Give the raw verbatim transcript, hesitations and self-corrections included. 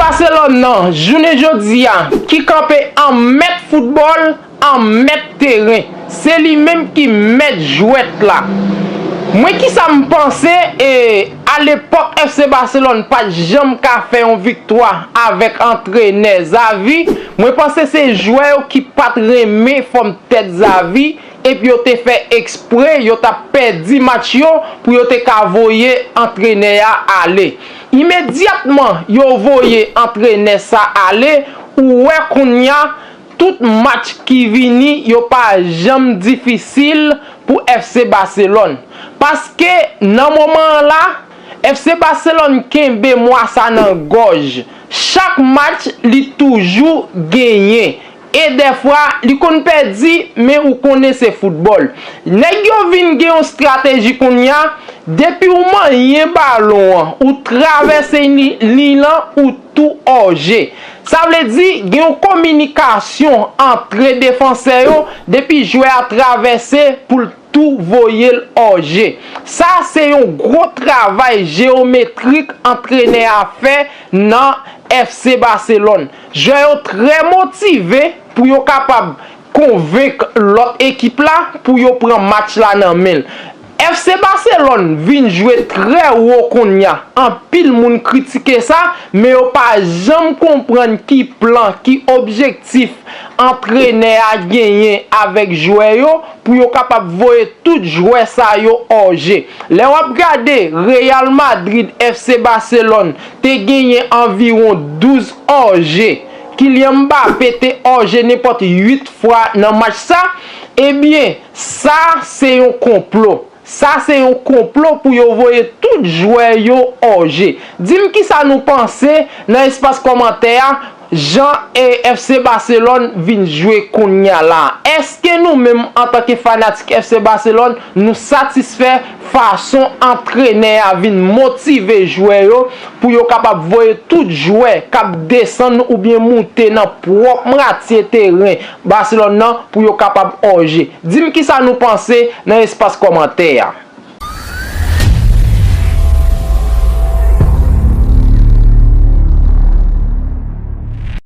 Baselòn nan, jounen jodi a, ki kanpe an mèt foutbòl, an mèt teren. Se li menm ki mèt jwèt la. Mwen, kisa m panse, e, alepòk F C Baselòn pa t janm ka fè yon viktwa avèk antrenè Xavi. Mwen panse se jwè yo ki pa t renmen fòm tèt Xavi, epi yo te fè eksprè, yo t ap pèdi match yo pou yo te ka voye antrenè a ale. Imedyatman yo voye antrenè sa ale, ou wè kounye a, tout match ki vini, yo pa janm difisil pou F C Baselòn. Paske nan moman an la, F C Baselòn kenbe mwa sa nan gòj. Chak match, li toujou genyen. E dèfwa, li konn pèdi, men ou konnen se foutbòl. Nèg yo vin gen yon estrateji kounye a, depi ou manyen balon an, ou travèse li- liy lan, ou tou òje. Sa vle di, gen yon kominikasyon antre defansè yo, depi jwè a travèse pou l tou voye l òje. Sa se yon gwo travay jewometrik antrenè a fè nan F C Baselòn. Jwè yo trè motive pou yo kapab konvenk lòt ekip la pou yo pran match la nan men l. F C Baselòn vin jwe trè wo kounye a. Anpil moun kritike sa, men yo pa janm konprann ki plan, ki objektif antrenè a genyen avèk jwè yo pou yo kapab voye tout jwè sa yo òje. Lè w ap gade, Real Madrid, F C Baselòn te genyen anviwon douz òje. Kylian Mbappé te òje nenpòt uit fwa nan match sa. Ebyen, sa se yon konplo. Sa se yon konplo pou yo voye tout jwè yo òje. Di m kisa nou panse nan espas kòmantè a, jan F C Baselòn vin jwe kounye a la. Èske nou menm, antanke fanatik F C Baselòn, nou satisfè fason antrenè a vin motive jwè yo pou yo kapab voye tout jwè k ap desann oubyen moute nan pwòp mwatye teren Baselòn nan pou yo kapab òje? Di m kisa nou panse nan espas kòmantè a.